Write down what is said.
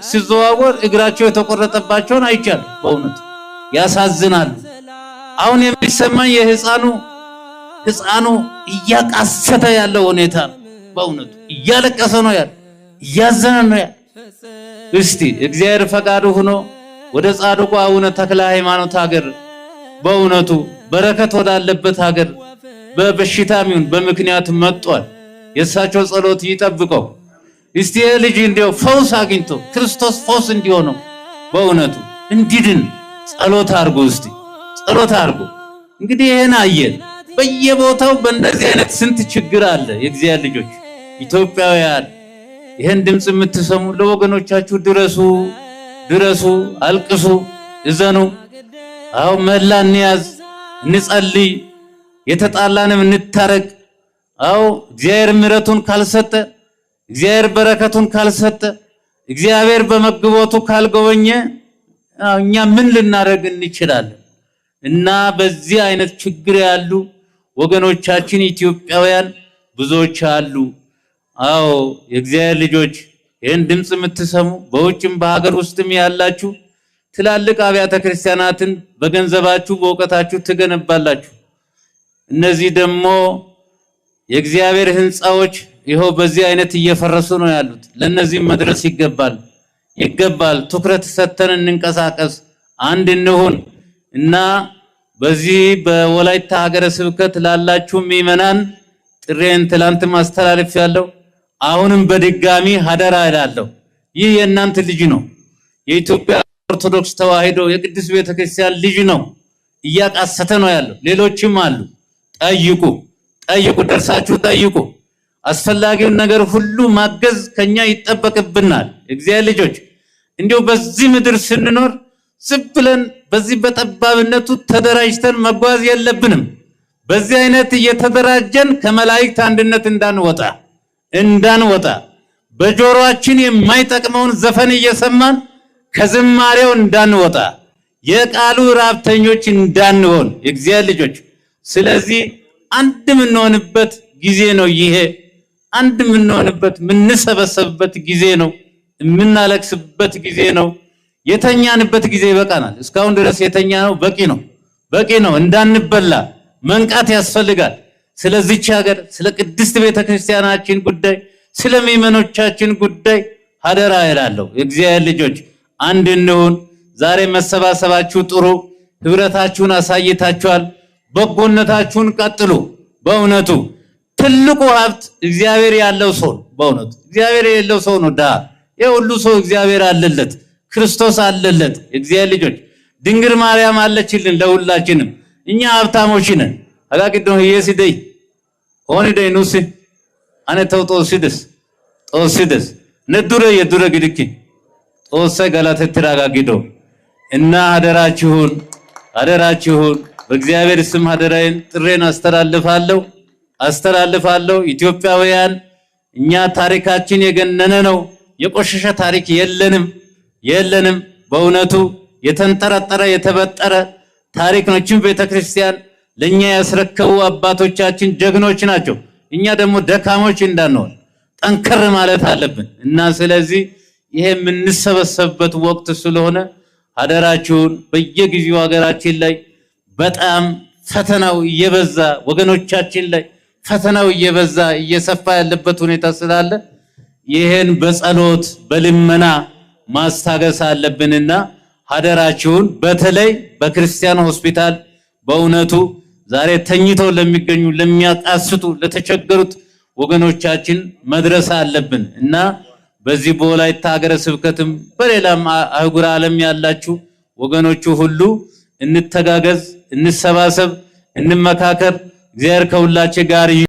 ሲዘዋወር እግራቸው የተቆረጠባቸውን አይቻለሁ። በእውነቱ ያሳዝናሉ። አሁን የሚሰማኝ የህፃኑ ህፃኑ እያቃሰተ ያለው ሁኔታ ነው። በእውነቱ እያለቀሰ ነው ያለ፣ እያዘነ ነው ያለ። እስቲ እግዚአብሔር ፈቃዱ ሆኖ ወደ ጻድቁ አቡነ ተክለ ሃይማኖት ሀገር፣ በእውነቱ በረከት ወዳለበት ሀገር በበሽታም ይሁን በምክንያት መጥቷል። የእሳቸው ጸሎት ይጠብቀው። እስቲ ልጅ እንዲያው ፈውስ አግኝቶ ክርስቶስ ፈውስ እንዲሆነው፣ በእውነቱ እንዲድን ጸሎት አድርጉ። እስቲ ጸሎት አድርጉ። እንግዲህ ይሄን አየን። በየቦታው በእንደዚህ አይነት ስንት ችግር አለ። የእግዚአብሔር ልጆች ኢትዮጵያውያን፣ ይሄን ድምፅ የምትሰሙ ለወገኖቻችሁ ድረሱ፣ ድረሱ፣ አልቅሱ፣ እዘኑ። አዎ መላ እንያዝ፣ እንጸልይ፣ የተጣላንም እንታረቅ። አዎ እግዚአብሔር ምሕረቱን ካልሰጠ፣ እግዚአብሔር በረከቱን ካልሰጠ፣ እግዚአብሔር በመግቦቱ ካልጎበኘ እኛ ምን ልናደርግ እንችላለን? እና በዚህ አይነት ችግር ያሉ ወገኖቻችን ኢትዮጵያውያን ብዙዎች አሉ። አዎ የእግዚአብሔር ልጆች፣ ይህን ድምፅ የምትሰሙ በውጭም በሀገር ውስጥም ያላችሁ ትላልቅ አብያተ ክርስቲያናትን በገንዘባችሁ በእውቀታችሁ ትገነባላችሁ። እነዚህ ደግሞ የእግዚአብሔር ሕንፃዎች ይኸው በዚህ አይነት እየፈረሱ ነው ያሉት። ለእነዚህም መድረስ ይገባል፣ ይገባል። ትኩረት ሰጥተን እንንቀሳቀስ፣ አንድ እንሁን እና በዚህ በወላይታ ሀገረ ስብከት ላላችሁ ምዕመናን ጥሬን ትላንት ማስተላለፍ ያለው አሁንም በድጋሚ ሀደራ እላለሁ። ይህ የእናንተ ልጅ ነው። የኢትዮጵያ ኦርቶዶክስ ተዋሕዶ የቅዱስ ቤተክርስቲያን ልጅ ነው። እያቃሰተ ነው ያለው። ሌሎችም አሉ። ጠይቁ፣ ጠይቁ፣ ደርሳችሁ ጠይቁ። አስፈላጊውን ነገር ሁሉ ማገዝ ከኛ ይጠበቅብናል። እግዚአብሔር ልጆች፣ እንዲሁ በዚህ ምድር ስንኖር ዝም ብለን በዚህ በጠባብነቱ ተደራጅተን መጓዝ የለብንም። በዚህ አይነት እየተደራጀን ከመላእክት አንድነት እንዳንወጣ፣ እንዳንወጣ፣ በጆሮአችን የማይጠቅመውን ዘፈን እየሰማን ከዝማሬው እንዳንወጣ፣ የቃሉ ራብተኞች እንዳንሆን የእግዚአብሔር ልጆች። ስለዚህ አንድ የምንሆንበት ጊዜ ነው ይሄ። አንድ የምንሆንበት፣ የምንሰበሰብበት ጊዜ ነው። የምናለቅስበት ጊዜ ነው። የተኛንበት ጊዜ ይበቃናል። እስካሁን ድረስ የተኛ ነው በቂ ነው፣ በቂ ነው። እንዳንበላ መንቃት ያስፈልጋል። ስለዚች ሀገር፣ ስለ ቅድስት ቤተክርስቲያናችን ጉዳይ፣ ስለ ምዕመኖቻችን ጉዳይ ሀደራ እላለሁ። የእግዚአብሔር ልጆች አንድ እንሁን። ዛሬ መሰባሰባችሁ ጥሩ፣ ህብረታችሁን አሳይታችኋል። በጎነታችሁን ቀጥሉ። በእውነቱ ትልቁ ሀብት እግዚአብሔር ያለው ሰው ነው። በእውነቱ እግዚአብሔር የሌለው ሰው ነው ድሃ። ይህ ሁሉ ሰው እግዚአብሔር አለለት፣ ክርስቶስ አለለት። የእግዚአብሔር ልጆች፣ ድንግል ማርያም አለችልን ለሁላችንም። እኛ ሀብታሞች ነን። አጋቂዶ ህየሲ ደይ ኦኒ ደይ ኑሲ አነ ተው ጦሲደስ ጦሲደስ ነዱረ የዱረ ግድኪ ጦሰ ገላተትራጋ ጊዶ እና አደራችሁን፣ አደራችሁን በእግዚአብሔር ስም አደራዬን ጥሬን አስተላልፋለሁ፣ አስተላልፋለሁ። ኢትዮጵያውያን እኛ ታሪካችን የገነነ ነው። የቆሸሸ ታሪክ የለንም፣ የለንም። በእውነቱ የተንጠረጠረ የተበጠረ ታሪክ ነው። ይህችን ቤተክርስቲያን ለኛ ያስረከቡ አባቶቻችን ጀግኖች ናቸው። እኛ ደግሞ ደካሞች እንዳንሆን ጠንከር ማለት አለብን እና ስለዚህ ይሄ የምንሰበሰብበት ወቅት ስለሆነ አደራችሁን። በየጊዜው ሀገራችን ላይ በጣም ፈተናው እየበዛ፣ ወገኖቻችን ላይ ፈተናው እየበዛ እየሰፋ ያለበት ሁኔታ ስላለ ይህን በጸሎት በልመና ማስታገስ አለብንና አደራችሁን በተለይ በክርስቲያን ሆስፒታል በእውነቱ ዛሬ ተኝተው ለሚገኙ፣ ለሚያቃስቱ፣ ለተቸገሩት ወገኖቻችን መድረስ አለብን እና በዚህ በወላይታ ሀገረ ስብከትም በሌላም አህጉረ ዓለም ያላችሁ ወገኖቹ ሁሉ እንተጋገዝ፣ እንሰባሰብ፣ እንመካከር። እግዚአብሔር ከሁላችን ጋር።